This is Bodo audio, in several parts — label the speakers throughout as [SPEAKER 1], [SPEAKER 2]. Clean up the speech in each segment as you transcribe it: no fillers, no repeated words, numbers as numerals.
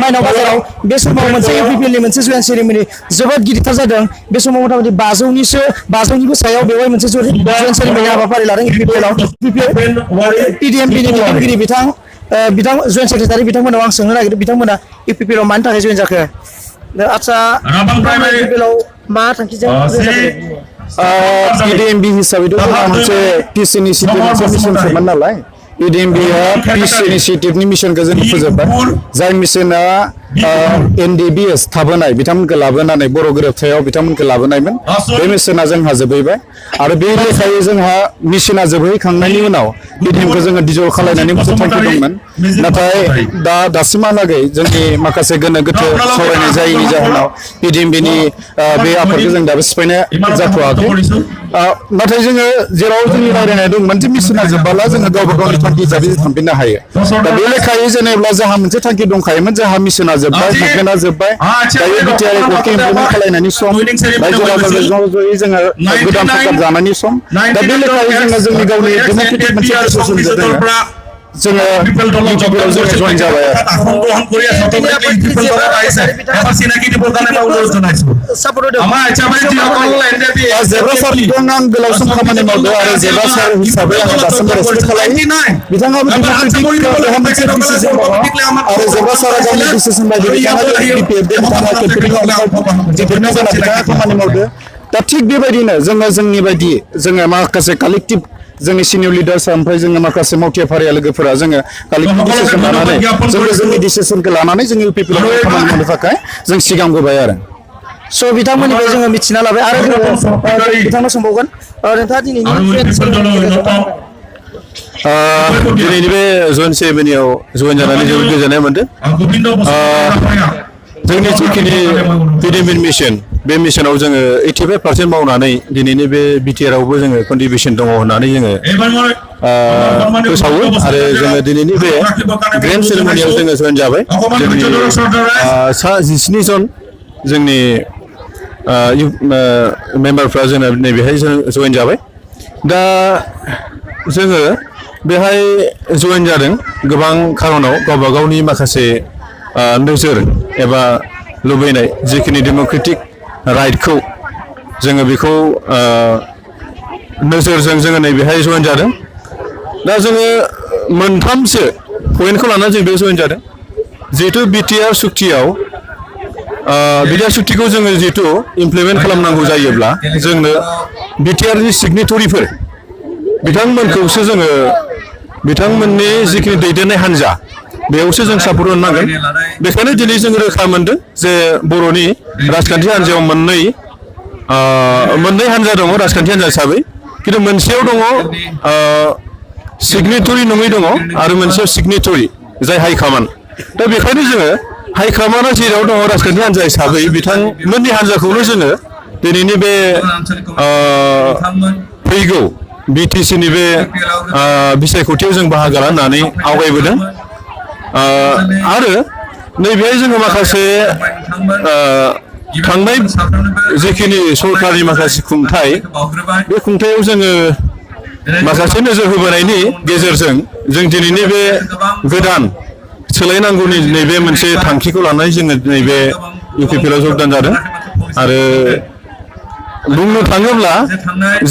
[SPEAKER 1] माइनाव बाजाराव बे समाव मोनसे इउपिपिएलनि मोनसे जयन सेरेमनि जोबोद गिदिरथार जादों बे समाव मथा-मथि 500निबो सायाव बेवहाय मोनसे जयन सेरेमनि हाबाफारि लादों इउपिपिएलआव पिडिएमपिनि दैदेनगिरि बिथां जयन सेक्रेटारि बिथांमोनाव आं सोंनो नागिरदों बिथांमोना इउपिपिएलआव मानि थाखाय जयन जाखो आच्चा इउपिपिएलआव मा थांखिजों
[SPEAKER 2] पिडिएमबि हिसाबैथ' जोंहा मोनसे पिस इनिशिएटिभ मोनसे मिशनसोमोन नालाय पिडिएमबिआ पिस इनिशिएटिभनि मिशनखौ जों फोजोबबाय जाय मिशना एनडिबिएस थाबोनाय बिथांमोनखौ लाबोनानै बर' गोरोबथायाव बिथांमोनखौ लाबोनायमोन बे मिशना जोंहा जोबहैबाय आरो बे लेखायै जोंहा मिशना जोबहैखांनायनि उनाव पिडिएमखौ जोङो डिजल्भ खालामनायनि मोनसे थांखि दंमोन नाथाय दासिमहालागै जोंनि माखासे गोनो गोथो सावरायनाय जायैनि जाहोनाव पिडिएमबिनि बे आफादखौ जों दाबो सिफायनाय जाथ'वाखै नाथाय जोङो जेराव जोंनि रायज्लायनाय दंमोन जे मिशना जोबबाला जोङो गावबा गावनि थांखि हिसाबै थांफिननो हायो दा बे लेखायै जेनेबा जोंहा मोनसे थांखि दंखायोमोन जोंहा मिशना जोब्बाय थांखिना जोब्बाय दायो बिटिआर एकर्डखौ इमप्लिमेन्ट खालामनायनि सम रायजो राजाजों ज' ज'यै जोङो गोदान सरकार जानायनि सम दा बे लेखायै जोङो जोंनि गावनि डेम'क्रेटिक मोनसे प्रसेसजों जोङो इउपिपिएलआव जोङो जइन जाबाय जेब्ला सारजों आं गोलाव सम खामानि मावदों आरो जेब्ला सार हिसाबै आं दासिमबो रेसपेक्ट खालामो बिथाङाबो डेम'क्रेटिक मोनसे डिसिजन दङ आरो जेब्ला सारा गावनि डिसिजन बायदि बिथाङा बिथाङा खामानि मावदों दा थिग बेबायदिनो जोंनि बायदि जोङो माखासे कालेक्टिभ जोंनि सिनियर लिडार्स ओमफ्राय जोङो माखासे मावथिआफारिया लोगोफोरा जोङो कालेक्टिभ डिसिजन लानानै जोंनि डिसिजनखौ लानानै जों इउपिपिएलआव खामानि मावनो थाखाय जों सिगांबोबाय आरो
[SPEAKER 1] स' बिथांमोननिफ्राय जोङो मिथिना लाबाय आरो बिथांनाव सोंबावगोन नोंथाङा दिनैनि
[SPEAKER 2] बे जयन सेरेमनियाव जयन जानानै जोबोद गोजोननाय मोनदों जोंनि जिखिनि पिडिएमबि मिशन बे मिशनाव जोङो 85% मावनानै दिनैनि बे बिटिआरआवबो जोङो कन्ट्रिबिउसन दङ होननानै जोङो फोसावो आरो जोङो दिनैनि बे ग्रेन्ड सेरेमनियाव जोङो जयन जाबाय जोंनि सा 17 जन जोंनि मेम्बारफ्रा जोंना नैबेहाय जयन जाबाय दा जोङो बेहाय जयन जादों गोबां खारनाव गावबा गावनि माखासे नोजोर एबा लुबैनाय जिखिनि डेम'क्रेटिक राइटखौ जोङो बेखौ नोजोरजों जोङो नैबेहाय जयन जादों दा जोङो मोनथामसो पइन्टखौ लानानै जों बेयाव जयन जादों जिहेतु बिटिआर सुक्तियाव बिटिआर सुक्तिखौ जोङो जिहेतु इमप्लिमेन्ट खालामनांगौ जायोब्ला जोंनो बिटिआरनि सिगनेटरिफोर बिथांमोनखौसो जोङो बिथांमोननि जिखिनि दैदेननाय हान्जा बेयावसो जों सापर्ट होनो नांगोन बेखायनो दिनै जों रोखा मोनदों जे बर'नि राजखान्थि हान्जायाव मोननै हान्जा दङ राजखान्थि हान्जा हिसाबै खिन्थु मोनसेयाव दङ सिगनेटरि नङै दङ आरो मोनसेयाव सिगनेटरि जाय हाइकमान्ड दा बेखायनो जोङो हाइकमान्डआ जेराव दङ राजखान्थि हान्जा हिसाबै बिथांमोननि हान्जाखौनो जोङो दिनैनि बे फैगौ बिटिसिनि बे बिसायख'थियाव जों बाहागो लानानै आवगायबोदों आरो नैबेहाय जोङो माखासे थांनाय जिखिनि सरकारनि माखासे खुंथाय बे खुंथायाव जोङो माखासे नोजोर होबोनायनि गेजेरजों जों दिनैनि बे गोदान सोलायनांगौनि नैबे मोनसे थांखिखौ लानानै जोङो नैबे इउपिपिएलआव जगदान जादों आरो बुंनो थाङोब्ला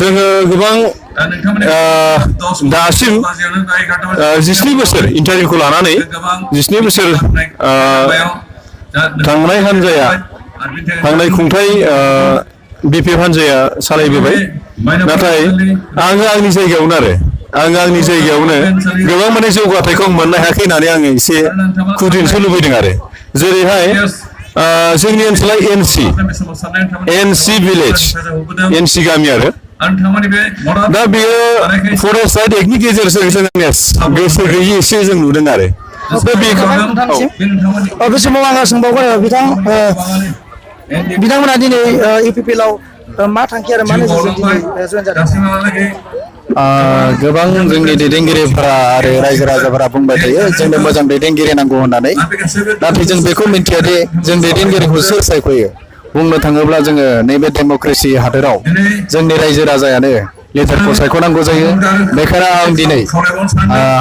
[SPEAKER 2] जोङो गोबां दासिम 17 बोसोर इन्टारिमखौ लानानै 17 बोसोर थांनाय हान्जाया थांनाय खुंथाय बिपिएफ हान्जाया सालायबोबाय नाथाय आङो आंनि जायगायावनो गोबां माने जौगाथायखौ मोननो हायाखै होननानै आङो एसे खुद्रिनोसो लुबैदों आरो जेरैहाय जोंनि ओनसोला एनसि भिलेज एनसि गामि आरो दा बेयो फरेस्ट राइट एक्टनि गेजेरजों जोंनिया गोसो गैयि एसे जों नुदों आरो
[SPEAKER 1] बे समाव आङो सोंबावगोन बिथांमोना दिनै इउपिपिएलआव मा थांखि आरो मा नोजोरजों दिनै जयन जादों
[SPEAKER 2] गोबां जोंनि दैदेनगिरिफोरा आरो रायजो राजाफोरा बुंबाय थायो जोंनो मोजां दैदेनगिरि नांगौ होननानै नाथाय जों बेखौ मिन्थिया दि जों दैदेनगिरिखौ सोर सायख'यो बुंनो थाङोब्ला जोङो नैबे डेम'क्रेसि हादोराव जोंनि रायजो राजायानो लिडारखौ सायख'नांगौ जायो बेखायनो आं दिनै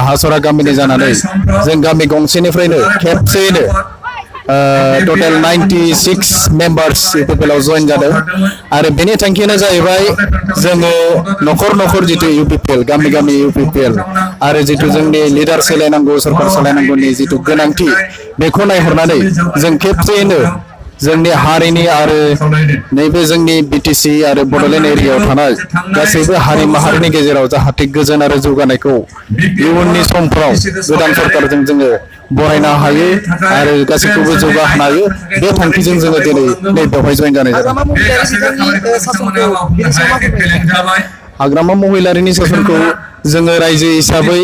[SPEAKER 2] हासरा गामिनि जानानै जों गामि गंसेनिफ्रायनो खेबसेयैनो टटेल 96 मेम्बार्स इउपिपिएल आव जइन जादों आरो बेनि थांखियानो जाहैबाय जोङो न'खर न'खर जितु इउपिपिएल गामि गामि इउपिपिएल आरो जितु जोंनि लिडार सोलायनांगौ सरकार सोलायनांगौनि जितु गोनांथि बेखौ नायहरनानै जों खेबसेयैनो जोंनि हारिनि आरो नैबे जोंनि बिटिसि आरो बड'लेण्ड एरियायाव थानाय गासैबो हारि माहारिनि गेजेराव जाहाथे गोजोन आरो जौगानायखौ इयुननि समफ्राव गोदान सरकारजों जोङो बरायनो हायो आरो गासैखौबो जौगाहोनो हायो बे थांखिजों जोङो दिनै नैबेवहाय जइन जानाय जादों। हाग्रामा महिलारिनि सासनखौ जोङो रायजो हिसाबै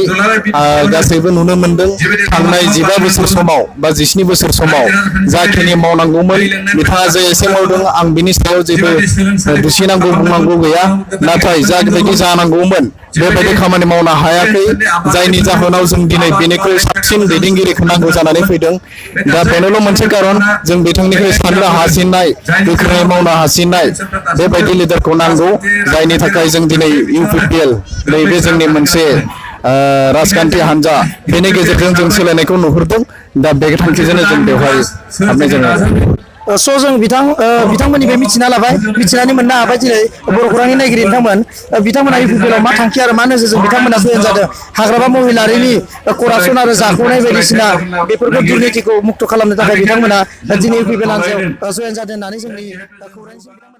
[SPEAKER 2] गासैबो नुनो मोनदों थांनाय 15 बोसोर समाव बा 17 बोसोर समाव जाखिनि मावनांगौमोन बिथाङा जे एसे मावदों आं बिनि सायाव जेबो दुसिनांगौ बुंनांगौ गैया नाथाय जाबायदि जानांगौमोन बेबायदि खामानि मावनो हायाखै जायनि जाहोनाव जों दिनै बेनिख्रुइ साबसिन दैदेनगिरिखौ नांगौ जानानै फैदों दा बेनोल' मोनसे खारन जों बिथांनिफ्राय साननो हासिननाय गोख्रोङै मावनो हासिननाय बेबायदि लिडारखौ नांगौ जायनि थाखाय जों दिनै इउपिपिएल नैबे जोंनि मोनसे राजखान्थि हान्जा बेनि गेजेरजों जों सोलायनायखौ नुहुरदों दा बे थांखिजोंनो जों बेवहाय हाबनाय जादों।
[SPEAKER 1] स' जों बिथांमोननिफ्राय मिथिना लाबाय मिथिनानै मोननो हाबाय दिनै बर' खौरांनि नायगिरि बिथांमोना इउपिपिएलआव मा थांखि आरो मा नोजोरजों बिथांमोना जइन जादों हाग्रामा महिलारिनि करापसन आरो जाखावनाय बायदिसिना बेफोरखौ दुर्नितिखौ मुक्त खालामनो थाखाय बिथांमोना दिनै इउपिपिएल हान्जायाव जइन जादों होननानै जोंनि खौरांजों